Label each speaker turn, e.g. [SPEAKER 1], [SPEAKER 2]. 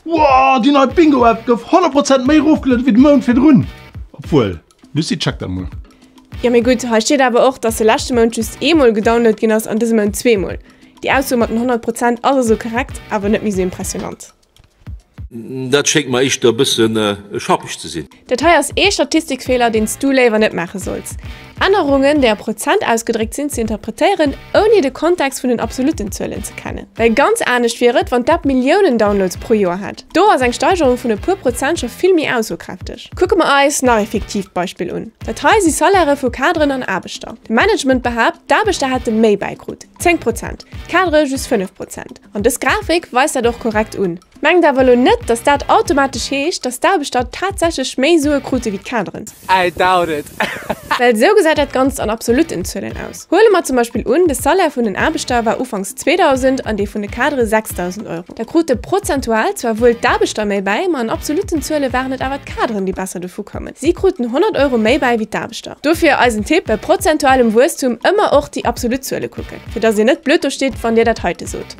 [SPEAKER 1] Wow, déi nei Bingo App gouf 100 Prozent méi erofgelueden wéi de Mount virdrun! Obwuel, Lucie, check dat mol.
[SPEAKER 2] Jo mee gutt, hei steet awer och, dass se leschte Mount just eemol gedownload ginn ass an dëse Mount zweemol. Déi Ausso mat den 100 Prozent ass also korrekt, awer net méi sou impressionant.
[SPEAKER 3] Dat schéngt mer éischter e bësse schappeg ze sinn.
[SPEAKER 2] Dat hei ass ee Statistikfeeler, deen s du léiwer net maache solls. Ännerungen, déi a Prozent ausgedréckt sinn, ze interpretéieren, ouni de Kontext vun den absolutten Zuelen ze kennen. Well ganz anescht wier et, wann d'App Milliounen Downloads pro Joer hätt. Do ass eng Steigerung vun e puer Prozent scho vill méi aussokräfteg. Kucke mer eis nach ee fiktiivt Beispill un. Dat hei si Salairë vu Kaderen an Aarbechter. De Management behaapt, d'Aarbechter hätte méi bäikrut, 10 Prozent, d'Kadere just 5 Prozent. An dës Grafik weist dat och korrekt un. Mengt awer elo net, dass dat automatesch heescht, dass d'Aarbechter tatsächlech méi Sue krute wéi d'Kaderen.
[SPEAKER 4] I doubt it.
[SPEAKER 2] Well esou gesäit dat Ganzt an absolutten Zuelen aus. Huele mer zum Beispill un, de Salaire vun den Aarbechter war ufanks 2000 an dee vun de Kadere 6.000 Euro. Da krute prozentual zwar wuel d'Aarbechter méi bäi, ma an absolutten Zuele waren et awer d'Kaderen, déi besser dovu koumen. Si kruten 100 Euro méi bäi wéi d'Aarbechter. Dofir eisen Tipp, Bei prozentualem Wuesstum ëmmer och déi absolut Zuele kucken. Fir dass dir net blöd do steet, wann dir dat heite sot.